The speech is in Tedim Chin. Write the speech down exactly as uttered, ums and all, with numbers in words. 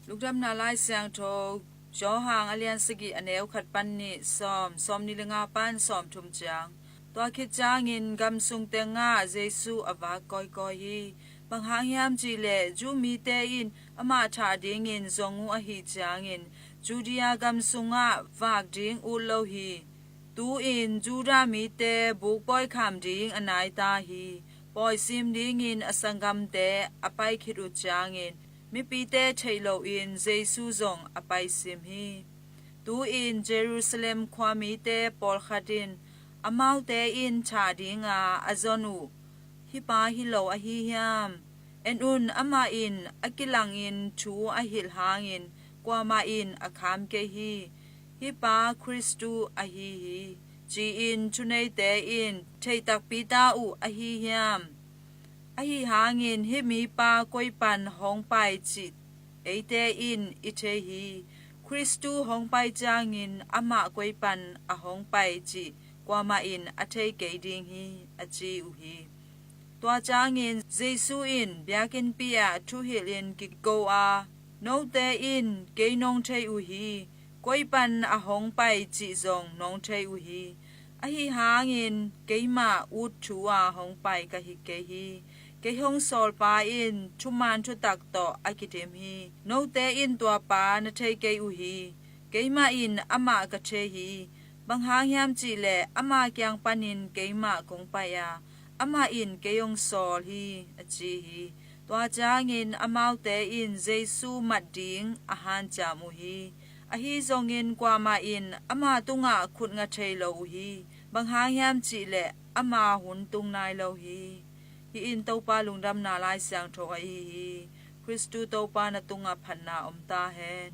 Lungdamna Lai Siangtho, Johan a lian sagih, a neu khat pan nih, sawm, sawmnih le nga pan sawmthum ciang. Tua khit ciangin gam sung tengah Jesu a vak kawikawi hi. Bang hang hiam cih leh Jew mite in amah thah dingin zong uh ahih ciangin Judea gam sungah vak ding ut lo hi. Tu-in Judah mite buk pawi kham ding a nai ta hi. Pawi sim dingin a sanggamte a pai khit uh ciangin mipite theih loin Jesu zong a pai sim hi. Tu-in Jerusalem khuamite pawlkhat in amaute in thah dinga a zon uh hih pa hi lo ahi hiam? En un, amah in a kilangin thu a hilh hangin kuamah in a kham kei hi. Hih pa Khristu ahi hi, ci-in thuneite in theih takpi ta uh ahi hiam? Ahi hangin hih mipa koi pan hong pai cih eite in i thei hi. Khristu hong pai ciangin amah koi pan a hong pai cih kuamah in a thei kei ding hi, a ci uh hi. Tua ciangin Jesu in biakinnpi ah thuhilhin kiko a, note in kei nong thei uh hi. Koi pan a hong pai cih zong nong thei uh hi. Ahi hangin keimah ut thu a hong pai ka hi kei hi. Kei hong sawlpa in thuman thutak tawh a kidim hi. Note in tua pa na thei kei uh hi. Keimah in amah ka thei hi. Bang hang hiam cih leh ama kiang panin keimah kong pai a, amah in kei hong sawl hi, a ci hi. Tua ciangin amaute in Jesu mat ding a hanciam uh hi. Ahi zongin kuamah in ama tungah khut nga thei lo uh hi. Bang hang hiam cih leh ama hun tung nai lo hi. Hih in Topa Lungdamna Lai Siangtho ahi hi. Khristu Topa na tungah phatna om ta hen.